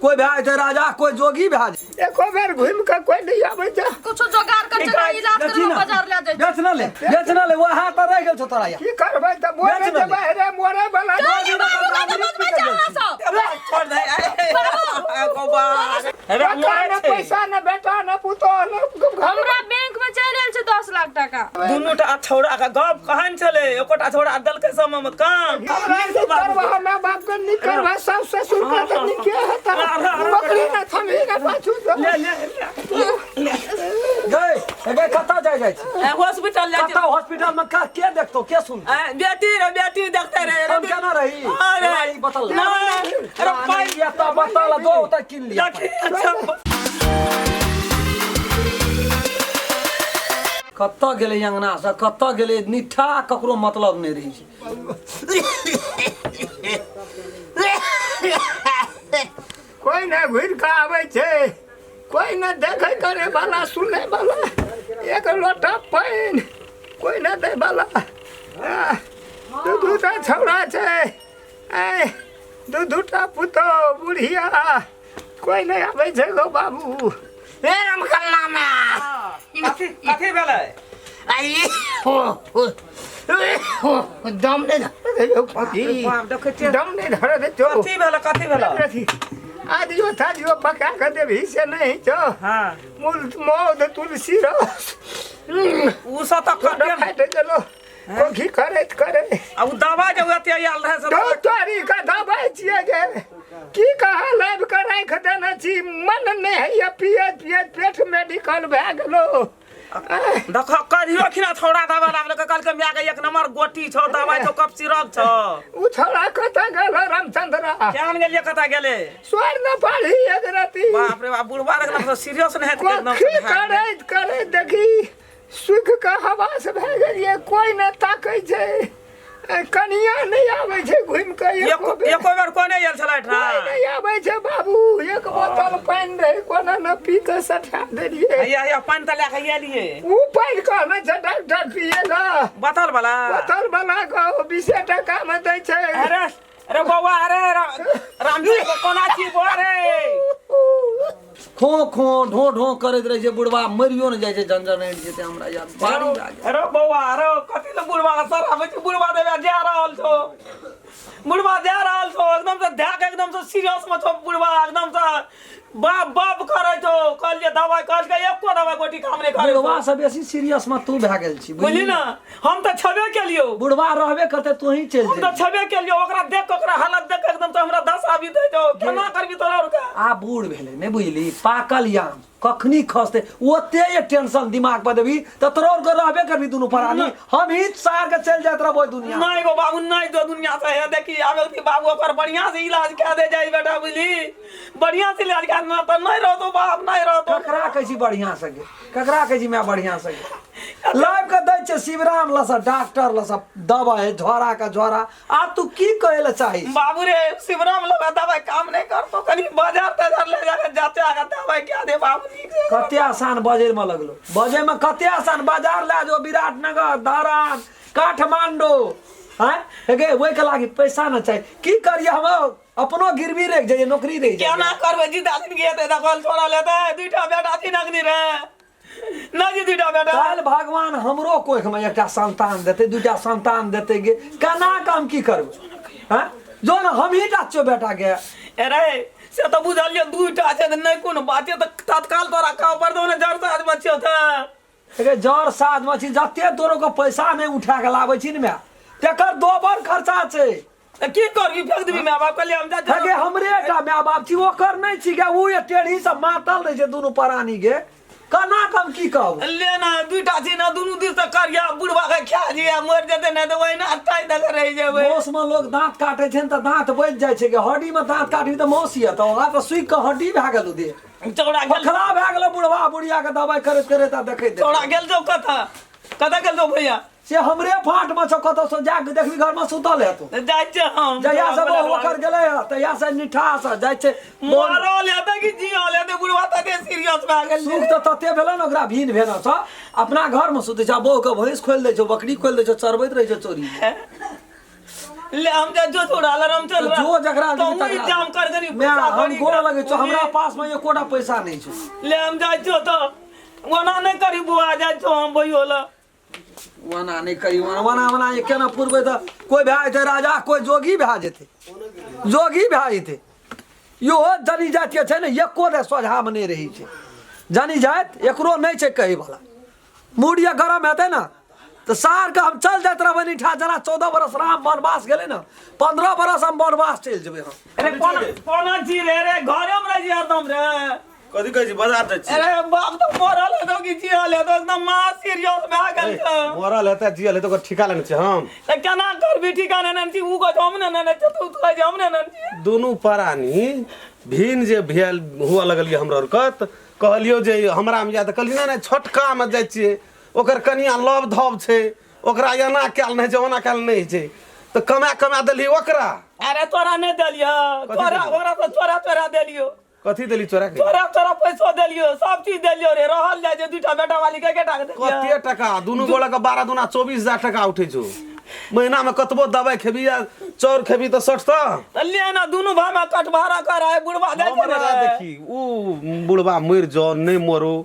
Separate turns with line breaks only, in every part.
कोई भए जाइ छै राजा कोई जोगी भए जाइ।
एको बेर घुमि कऽ कोइ नहि आबै छै।
कुछो जोगाड़ कर चला इलाज
बेची
करबो
ना।
बाजार ले जाइ।
बेच ना ले, बेच ना ले, वएह तऽ रहि गेल छौ तोरा यार।
की करबै तऽ मोरे
बेच ना ले।
जेबै रे मोरे वाला।
चल बाबू का तो बच बच अहाँ सब।
छोड़ दे गोपाल। अरे
टका
मरे
ने
छै।
पैसा ने बेटा ने पुतोह ने घर।
हमरा बैंक में चलि आयल छै 10 लाख टाका।
दुनू टा छौड़ा के गप कहन छलै, एकोटा छौड़ा देलकै समय मे काम।
हमरा नीक करबह, माय बाप के नीक करबह, सास ससुर के तऽ नीके हेतह। बकरी ने थमही के पाछू से।
ले ले ले।
गई गई, कतऽ जाइ जाइ छी?
हॉस्पिटल जाइ छी।
कतऽ हॉस्पिटल में का के देखतो, के सुनतो?
ए, बेटी रे, बेटी देखते रे।
हम केना रही?
अरे।
ई बतल।
नहीं, अरे पाइ
ये तऽ बतल दो तऽ किन लिया।
देखी, अच्छा।
कतऽ गेलै अंगना से, कतऽ गेलै निठा, ककरो मतलब नहि रहै छै।
कोइ नहि घुरि कऽ आबै छै, कोइ नहि देखै करे वाला सुनै वाला, एक लोटा पानि कोइ नहि दै वाला। आह, दू दूटा छौड़ा छै, ऐ दू दूटा पुतोह बुढ़िया, कोइ नहि आबै छै गो बाबू।
हे रामकन्ना में।
कथी कथी भेलै?
आई हो हो हो, दम नहीं धरे दे छौ खोंखी।
बाप, देखै छियै।
दम नहि धरे दै छौ।
कथी भेलै, कथी भेलै?
अथी आदियो थादियो पका कऽ देबही से नहि छौ।
हाँ।
मूल मौध तुलसी रस।
उ सब तऽ कते
फाटि गेलो खोखी करैत करैत।
आ उ दवा जे एते आयल रहै से
तो तोरी के दबाइ छियै गे, की कहा लाबि कऽ राखि देने छी, मन नहि होइए पियैत पियैत पेट मेडिकल भए गेलो।
देख कहियो खिना छौड़ा दवा लाबलकै, कहलकै माय के एक नंबर गोटी छौ, दवाई छौ, कप सिरप छौ।
उ छौड़ा कतऽ गेल रामचंद्र?
केहन गेलियै, कतऽ गेलै?
स्वर्ण पढ़ी एक रति।
बाप रे बाप, बुढ़वा एकदम से सीरियस नहि हेतै एकदम
कोखी
से।
करैत करैत देखी सुखि कऽ हवास भए गेलियै, कोइ नहि ताकै छै, कनिया नहि आबै छै घुमि कऽ एको
एको
बेर।
एको बेर कोने आयल छलै एहिठाम?
कोइ नहि आबै छै बाबू। एक बोतल पानि रहै, कोना ने पी कऽ सठा देलियै।
हैया हैया, पानि तऽ लए कऽ एलियै।
उ पानि कहने छै डॉक्टर पिए ला।
बोतल वाला?
बोतल वाला के 20 टका मे दै छै।
अरे अरे बौआ, अरे रामजी कोना छी बौआ रे?
खो खो ढो ढो करैत रहै छै बुढ़वा, मरियो ने जाइ छै, झंझट नहि जेतै हमरा यार भारी भए गेल।
अरे बौआ, अरे कथी लए बुढ़वा के सर आबै छै? बुढ़वा देवे जा रहल छौ, बुढ़वा जा रहल छौ, एकदम से धए के एकदम से सीरियस में छौ बुढ़वा, एकदम से बाप बाप करै छौ। कहलियै दवाई, कहलकै एको दवाई गोटी काम नहि करै।
बुढ़वा से बेसी सीरियस में तू भए गेल छी।
बुझली ने, हम तऽ छेबे केलियौ।
बुढ़वा रहबे करते, तू ही चलि
हम तऽ
जेबही।
छेबे केलियौ, ओकरा देख के, ओकरा हालत देख के एकदम से हमरा दस आबि दै छौ। केना करबी तोरा और के?
आ बूढ़ भेलै नहि बुझली, पाकल आम कखनी खसते, ओते ये टेंशन दिमाग पर देबी तऽ तोरा और के रहबे करबी दुनू प्राणी, हम ही सार के चलि जाइत रहबो दुनिया।
नहीं गो बाबू, नहीं दो दुनिया से है। देखी आबे की बाबू, ओकर बढ़िया से इलाज कए दे जाई बेटा, बुझली, बढ़िया से इलाज कए ना तऽ नहीं रहतो बाप, नहीं रहतो।
ककरा कहै छी बढ़िया से गे, ककरा कहै छी माय बढ़िया से गे? लाबि कऽ दै छै शिवराम लसँ, डॉक्टर लसँ दवाइ, झोरा के झोरा। आब तू की कहै लए चाही?
बाबू रे, शिवराम लगा दवाई काम नहीं करतो, कनी बाजार ताजार ले जाके जाते आगे दवाई क्या दे बाबू नीक से।
कते आसान बजै में लगलो, बजै में कते आसान, बाजार लए जो विराटनगर, धरान, काठमांडू, हैं हे गे, ओहि के लागी पैसा न चाही। की करिए हम, अपनो गिरवी रहि जाइए, नौकरी रहि जाइए।
केना करबै जिंदा जिंदगी हेतै देखल छोड़ा लेतै। दुईटा बेटा छी नगनी रे ना जी, दुईटा बेटा।
काल्हि भगवान हमरो कोख में एकटा संतान देतै, दूटा संतान देतै गे, केना काम की करबै? हैं जो ने हमही टा छियौ बेटा गे।
अरे से तऽ बुझलियै, दुईटा छै तऽ नहि कोनो बात छै, तऽ तत्काल तोरा कहऽ पड़तौ ने, जड़ साँझ मे छियौ तऽ।
गे जड़ साँझ मे छी, जते तोरो के पैसा नहि उठा के लाबै छी ने माय, तेकर दोबर खर्चा छै।
तऽ की करबी, फेंक देबी माय बाप कहलियै हम जा।
हे गे, हमरे टा माय बाप छी, ओकर नहि छी गे। ओ टेढ़ी से मातल रहै छै दुनू प्राणी गे, केना कम की कहब?
ले ना, दुईटा छी ना, दुनू दिस से करिया बुढ़वा के खा जिया, मर जेतै ना तऽ ओहिना टाइ दऽ के रहि जेबै।
मौस में लोग दांत काटे छै ने तऽ दांत बचि जाइ छै गे, हड्डी में दांत काटबी तऽ मौस यऽ तऽ ओकरा तऽ सुखि कऽ हड्डी भए गेल देह।
चौड़ा गेल।
पखरा भए गेल बुढ़वा बुढ़िया के दवाइ करैत करैत आ देखैत
चौड़ा
देखैत।
गेल छौ कतऽ, कतऽ गेल छौ भैया?
से हमरे फाट में छौ, कतौ से जाके देखबी घर में सुतल हेतौ।
जाइ छियै हम।
जहिया से बहु ओकर गेलै हँ तहिया से निठा से जाइ छै।
मरल हेतै कि जियल हेतै बुढ़वा, तते सीरियस भए गेल।
सुख तऽ तते भेलै ने ओकरा भीन भेल सँ, अपना घर में सुतै छै आ बहु के भैंस खोलि दै छौ, बकरी खोलि दै छौ, चरबैत रहै छौ चोरी।
ले हम जा जो छोड़ा ला हम चल
जो जकरा
तो
देबी तकरा।
जाम कर देनी
मैं हम गोड़ लगे छो हमरा पास में एकोटा पैसा नहीं छो
ले हम जा जो तो ओना नहीं करी बुआ जा जो हम भइयो ला
ओना नहीं करी ओना ओना ओना ये केना पुरबै तऽ कोइ भए जेतै राजा कोइ जोगी भए जेतै जोगी भए जेतै इहो जनी जाति छै ने एको दे सोझामे नहि रहै छै जनी जाति एकरो नहि छै कहैवला मूड या गरम हेतै ने तऽ सारके हम चल जाइत रहबै निठा जेना 14 बरस राम वनवास गेलै ने 15 बरस हम वनवास चलि जेबै हम।
अरे कोना कोना जी रे रे घरे में रही हरदम रे।
कथी कहै छी बाजार जाइ छी?
अरे बाप तो मरल है तो की जियल है तो एकदम मां सीरियस भए गेल छै।
मरल हेतै जियल हेतै ओकर ठिका लेने छी हम।
त केना करबी ठिकाना ने छी उ कहै छै हम ने ने छी तू कहै छै हम ने ने छी।
दुनू प्राणी भिन्न जे भेल हुअ लगलियै हमरा आरके तऽ कहलियौ जे हमरा मे या तऽ कहलियै नहि नहि छोटका मे जाइ छियै ओकर कनिया लव धव छै ओकरा एना कयल नहि होइ छै ओना कयल नहि होइ छै तऽ कमा कमा देलियै ओकरा।
अरे तोरा नहि देलियौ
कथी
तोरा
देलियौ?
ओकरा तऽ चोरा चोरा देलियौ।
कथी देली चोरा के?
चोरा चोरा पैसो देलियौ सब चीज देलियौ रे रहल जाय छै दूटा बेटा वाली के केटा के देलियौ?
कते टका दुनू गोला के 12 दूना 24,000 टका उठै छौ महीना में कतबो दवाई खेबी या चाउर खेबी तऽ सटतौ।
तऽ ले ना दुनू भाई में कटभारा कर आए बुढ़वा जाइ छै
हमरा
रे।
देखी उ बुढ़वा मरि जो नहीं मरो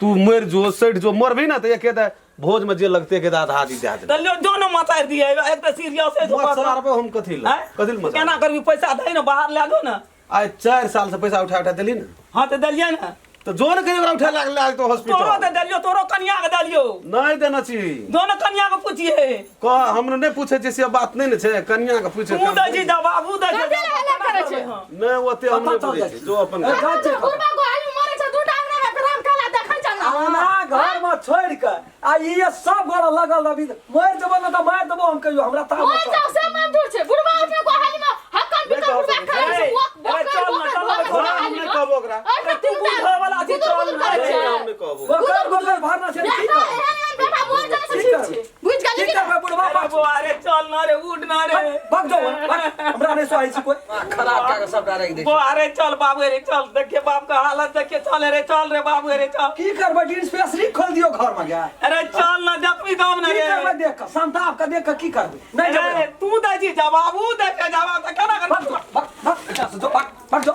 तू मरि जो सटि जो मरबी ना तऽ एके तऽ भोज में जे लगते के आधा आधी दे देबै।
तऽ ले जो ना मचारि दिए एक तऽ सीरियस है
मचारबो हम कथी ले
आँय?
कथी ले मचारबो?
केना करबी पैसा दही ना बाहर लए जो ना।
आइ 4 साल से पैसा उठा उठा देली ना।
हाँ तऽ देलियै ना।
तऽ जो ने कहियो ओकरा उठा लए गेलै तो हॉस्पिटल।
तोरो तऽ देलियौ तोरो कनिया के देलियौ।
नहीं देने छी।
दोनो कनिया के पूछिए।
कह हम नहीं पूछे छी से बात नहीं ने छै कनिया के पूछे।
तू दै छी जवाब उ दै छै।
कथी लए हल्ला करै छै?
नहीं ओते हम नहीं
पता चल
पूछे
जाइ
छी
छै।
जो अपन
ए, जाइ छै।
बुढ़बा गोहाली में मरै छै दूटा अंगना में राम काला देखै छै ना।
आना घर में छोड़ के आ ई सब गोरा लगल रही मर जेबो न तऽ मारि देबो हम कहियो हमरा ताव
मर जाओ से मंजूर छै बुढ़बा अपने गोहाली में हक्कन बिकन बुढ़बा खाइ छै बोक
अरे
बोक
चल ना, चल ना,
बोक
चल ना,
हम नहीं कहबो ओकरा।
अरे
तू बुझै वाला छी, चल ना,
करै छै
हम नहीं कहबो।
गोकर गोकर भरना छै की
बेटा
करबै?
एहन एहन बेटा मर जाए से
की
ठीक
करबै?
छै बुझि गेली
की
कि
करबै बुढ़बा
अरे बौआ अरे चल ना रे उठ ना रे।
भाग जाओ भाग हमरा नहीं सोहाई छी कोई खराब कए के सबटा राखि दै छै।
बौआ अरे चल बाबू रे चल देखिए बाप का हालत देखिए चल रे चल रे बाबू रे चल।
की करबै डिस्पेंसरी खोल दियौ घर में गे।
अरे चल ना देखबी तब ना
की
रे।
करबै देख के संताप के देख के की करबै नहीं जेबै
अरे तू दै छी जवाब उ दै छै जवाब तऽ केना
भाग
करबै?
जो, भाग भाग एतऽ से जो भाग भाग जो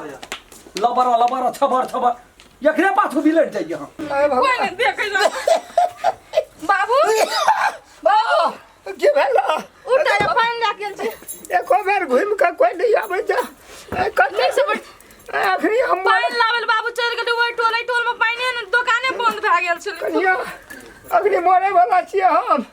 लबर लबर छबर छबर एकरे पाछू बिलट जाइए हम।
कोई नहीं देखै छै बाबू
की भेल?
उठ जा पानि लए गेल छै।
एको बेर घुमि कऽ कोइ नहि आबै छै। कते
से बैठ
अखनी हम
पानि लाबल बाबू चलि गेलै ओहि टोल एहि टोल में पानिए ने दोकाने बंद भए गेल छलै।
कनिया अखनी मरे वाला छियै हम।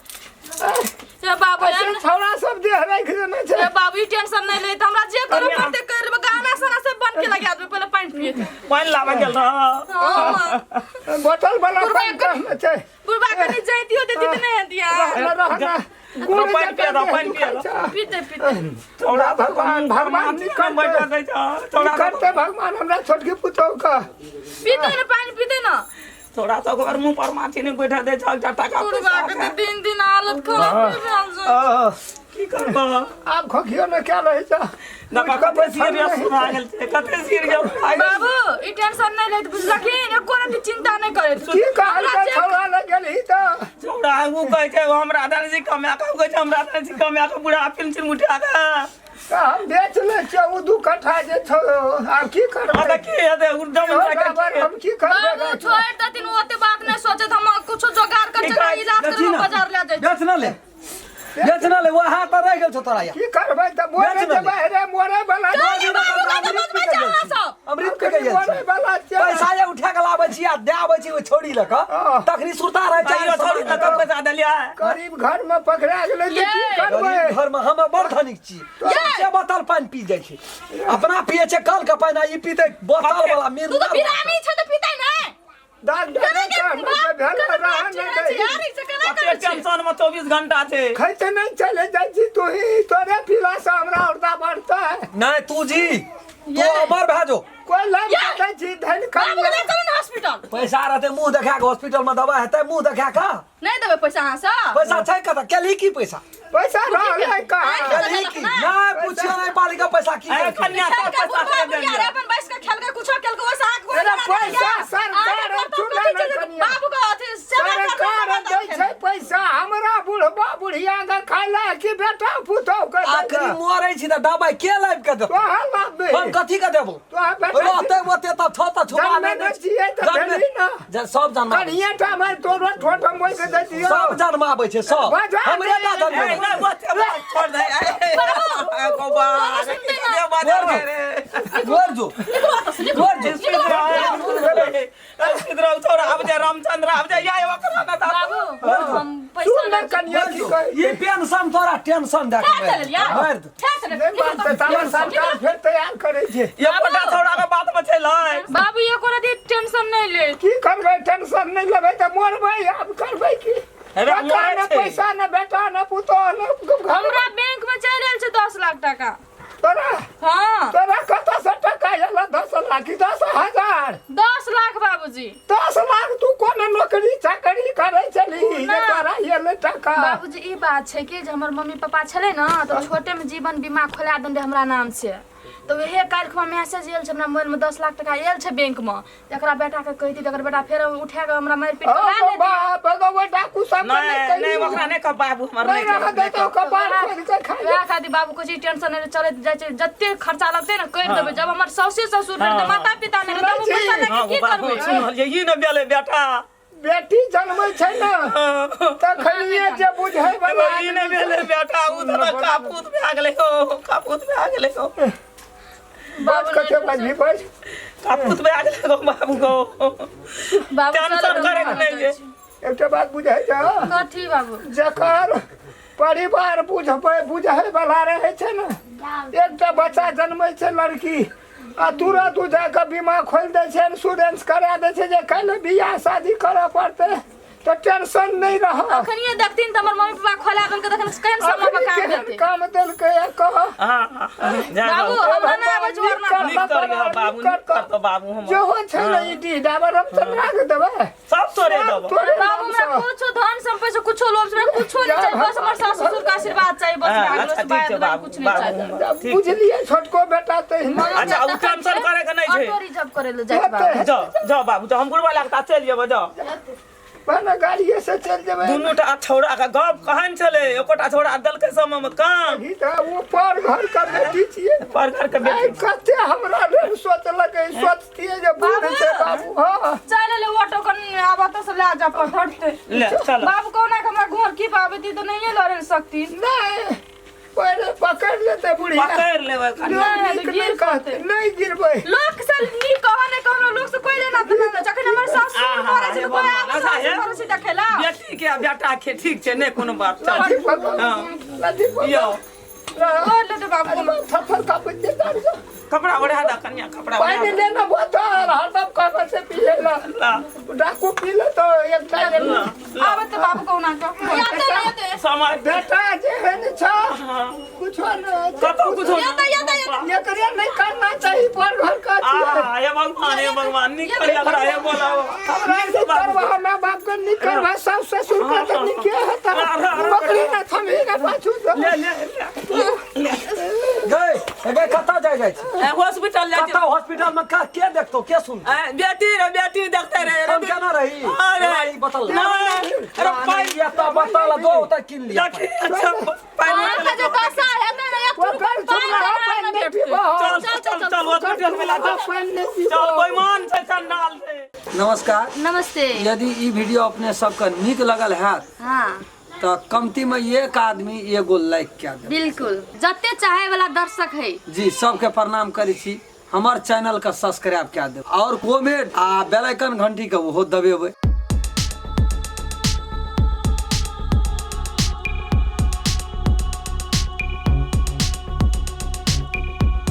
ए बाबू
ऐसे छौड़ा सब देह राखि देने छै।
ए बाबू ई टेंशन नहीं ले हमरा जे करे पड़ते कर लेबै गाना साना सब बंद के लगा देबै पहिले पानि पिए।
पानि लाबे गेल रह।
हां
बोतल वाला पानि कहाँ छै?
बुढ़बा कनि जैतियो देती तऽ नहि हेतिया।
रहना रहना गुड़
पानि पिया दो, पानि पिया दो।
पीते पीते
छौड़ा
भगवान भगवान
निकल बैठा दै छै छौड़ा
करते भगवान हमरा छोटकी पुतोह के
पीते ने पानि पीते ना।
थोड़ा सा ओकर मुंह पर माछी नहीं बैठा दे छै एकटा टाका
बुढ़बा के तऽ दिन दिन हालत खराब भेल छै।
की करबो
आब खोखियो ने क्या रहै छै
ना कते सीरियस भए गेल छै कते सीरियस भए गेल।
बाबू ई टेंशन नहीं लेत बुझलखिन एको रति चिंता नहीं करैत।
की कहल के छौड़ा लग गेलही तऽ
छौड़ा उ कहै छै हमरा दादा जी कमा के कहै छै हमरा दादा जी कमा के बुढ़ा पेंशन उठा के
तऽ हम बेच लै छियै उ 2 कट्ठा जे छौ आब की करबै?
तऽ की हेतै उ जमीन
बराबर हम की करबै?
बाबू छोड़ि देथिन ओते बात नहीं सोचत हम कुछो जोगाड़ कर के इलाज करबै बाजार ले जाइ।
बेच न ले बेच न ले वहाँ तऽ रहि गेल छौ तोरा यहाँ।
की करबै तऽ मरे जेबै रे मरे वाला
अमृत के गेल
मरे वाला छियै।
पैसा जे उठा के लाबै छी आ दे आबै छी ओहि छौड़ी लऽ कऽ तखनी सुरता रहै छै।
छौड़ी लऽ कऽ पैसा देलियै
गरीब घर में पकड़ा गेलै तऽ की करबै?
गरीब घर में हम बड़ धनिक छी से बोतल पानि पी जाइ छै अपना पिए छै कल के पानि आ ई पीतै बोतल वाला
तू तऽ बिरामी छै तऽ पीतै नहि।
टेंशन में 24 घंटा छै
खैते नहीं चले जाइ छी तू ही तोरे पीला से हमरा औरदा बढ़ता है।
नहीं तू जी तू अमर भए जो
कोई लाभ दै छी धन
बाबू ले चलू ने हॉस्पिटल।
पैसा रहते मुंह देखा के हॉस्पिटल में दवा हेतै मुंह देखा के
नहीं देबै पैसा अहाँ से।
पैसा छै कतऽ केलही की पैसा?
पैसा रहलै कहाँ?
केलही की? नहीं पूछियो नहीं पालिका पैसा की
अरे
केलकै?
कन्या सब पैसा के देलियै
अपन बैस के खेल के कुछो केलकै ओइसे अहाँके कोई
अरे पैसा सरकार चुना न कन्या
बाबू के अथी सेवा
सरकार दै छै पैसा हमरा बुढ़बा बुढ़िया के खाय ला कि बेटा पुतोह के दै
अखनी मरै छी त दबाई के लाबि के देतौ?
तोहर लाबे।
हम कथी के देबौ?
तोहर बेटा
रहतै ओते त छौ त छुपा
जन्मे
नहि दै
नहि छियै तऽ
जन्मे-
भेली ना।
सब जन्मा
कनिये टा मे तोरो ठोठ मोइ के दै दियौ।
सब जन्माबै छै सब
बाजा
हमरे टा
नहि,
जन्मेबै।
नहीं वो छोड़ दे
गोर जो गोर जो
रामचंद्र आब जा या ओकरा ना
बाबू हम पैसा
सुन ने कनिया की कहै
ई पेंशन तोरा टेंशन दे के
चल यार
मारि दे।
चल
नहि बात तऽ ताला सरकार फेर तैयार करै छै।
ये पटा छोड़ा के बात में छै
बाबू एको रति टेंशन नहीं ले।
की करबै? टेंशन नहि लेबै तऽ मरबै। आब करबै की?
अरे
टका
मरै
ने
छै।
पैसा ने बेटा ने पुतोह ने घर।
हमरा बैंक में चलि आयल छै 10 लाख टाका।
तोरा?
हाँ।
तोरा कतऽ से टका एलौ? 10 लाख की 10,000?
10 लाख बाबूजी।
10 लाख? तू कोन नौकरी चाकरी करै छली जे
ना।
तोरा एलै टका?
बाबूजी ई बात छै कि जे हमर मम्मी पापा छलै ने तऽ छोटे में जीवन बीमा खोला देने रहै हमरा नाम से, तऽ वएह काल्हि खुमा मैसेज आयल छै हमरा मोबाइल में 10 लाख टका आयल छै बैंक में। एकरा बेटा के कहिती तऽ एकर बेटा फेर उठा के हमरा मारि पीट के
ओ
ला लेती।
बाप गो, डाकू सब के
नहीं नहीं
कहियौ।
ओकरा नहीं कह बाबू हमर
नहीं
नहीं
रह देतौ कपार खोलि के खाइ।
वएह खातिर बाबू कहै छै टेंशन नहि चलैत जाइ छै, जते खर्चा लगतै ने करि देबै। जब हमर साउसे ससुर नहि रहतै, माता पिता नहि रहतै, हम पैसा लए
हाँ
के की
बाबू
करबै?
सुनल ये न बेले बेटा।
बेटी जन्मै छै ने तखनिये जे बुझै वाला
ई न बेले बेटा, उ तऽ कापूत भए गेलै हो, कापूत भए गेलै हो।
बात कते बाजबी बाज।
कापूत भए गेलै हो बाबू गो।
बाबू
टेंशन
चलू,
करे के नहीं छै।
एकटा बात बुझै छ?
कथी बाबू?
जकर परिवार बुझबै बुझै वाला रहै छै ने, एकटा बच्चा जन्मै छै लड़की आ तुरंत उ जाके बीमा खोलि दै छै, इंश्योरेंस करा दै छै जे काल्हि बियाह शादी करऽ पड़तै तऽ टेंशन नहि रह।
अखनिये देखथिन तऽ हमर मम्मी पापा खोला देलकै तखन केहन समय पर
अखनी
काम
केहन
देतै?
काम देलकै आ कह।
हाँ जा।
बाबू हमरा नहि आबै छै वरना।
नीक कर बाबू, नीक करतो बाबू हमर।
जेहो छै ने ई डीह डाबर रामचंद्रा के देबै।
सब तोरे देबो।
तोरे
बाबू
नामसँ।
हमरा कुछो धन संपत्ति से कुछो लोभ से कुछो नहीं चाहिए, बस हमर सास ससुर के आशीर्वाद चाहिए बस।
हाँ,
भए गेलो,
अच्छा,
से
ठीक छै
बात
बाबू,
कुछ नहीं
बाबू
चाहिए।
हमर, ठीक छै।
बुझलियै छोटको बेटा तहिना।
अच्छा उ टेंशन करे के नहीं छै।
ऑटो रिजर्व करे ले जाइ बाबू।
जाओ जाओ बाबू जाओ, हम गुड़बा लगता चलि जेबो जाओ।
भने गाड़िए से चलि जेबै।
दुनू टा छौड़ा के गप कहन छलै, एकोटा छौड़ा देलकै समय में काम।
ई तऽ ऊपर घर के बेटी छियै।
पर घर के
आइ
बेटी।
कते हमरा लेल सोचलकै, सोचतियै जे बूढ़ छै बाबू। हँ
चल ले ऑटो कन आब तो से ले जा पर धरते।
ले चल।
बाबू कोना के हमरा घर की पाबती तऽ नहिये लड़े सकती।
नहि पहिले पकड़ि लेतै बुढ़िया।
पकड़ लेबै खाली।
लोक नीक नहि कहतै, नहि गिरबै।
लोक से नीक कह नहि कहलो, लोक से कोई लेना देना नहि। जखन हमर सासुर
आहा,
मरै छै
हे
तऽ कोई
भगवान,
आबै
अच्छा, हे।
सासुर मरै छै देखेला।
बेटी के आ बेटा के ठीक छै, नहि कोनो बात, चल।
लाठी पकड़।
हाँ।
लाठी पकड़।
यौ।
कर लेते बाबू।
अरे बाप, थर थर काँपै छै दारू से।
कपड़ा ओढ़ा दे कनिया, कपड़ा ओढ़ा
पानि
दे।
ले ने बोतल, हरदम कहबै से पियै ला।
ला,
डाकू पी ले तऽ एकटा
ला, ला।
आबे तऽ बाबू कोना के याते याते
समय
बेटा जेहन छ कुछो नहि छै।
कतौ कुछो
याते याते याते।
एकरे नहि करना चाही, पर घर के छियै।
आ हे भगवान, हे भगवान, नीक कर एकरा, हे बोलाओ।
हमरा नीक करबा, माय बाप के नीक करबा, सास ससुर के तऽ नीके हेतै। बकरी ने थमही ने पाछू से।
ले ले ले।
गई गई कतऽ जाइ जाइ छी?
हॉस्पिटल जाइ छी।
कतऽ हॉस्पिटल में का के देखतो के सुन?
ए, बेटी रे, बेटी देखते रे।
हम केना रही?
अरे
ई बतल।
नहीं, अरे पाइ
ये तो बतल दो ओतऽ किन लिया।
देखी, अच्छा पाइ
अहाँ के जे दशा हेतै ने एक
ओकर
पानि
चुल्हा
हमरा
पानि
नहि
नहि
भेटतै।
पीबह।
चल चल चल हॉस्पिटल में ला चल।
पानि नहि पीबह।
चल बेईमान छै, चंडाल छै।
नमस्कार।
नमस्ते।
यदि ई वीडियो अपने सबके नीक लगल हैत
हाँ
तऽ कमती में एक आदमी एगो लाइक कए देब।
बिल्कुल, जते चाहे वाला दर्शक है
जी सबके प्रणाम करै छी, हमर चैनल के सब्सक्राइब कए देब और कमेंट आ बेल आइकन घंटी के ओहो दबेबै।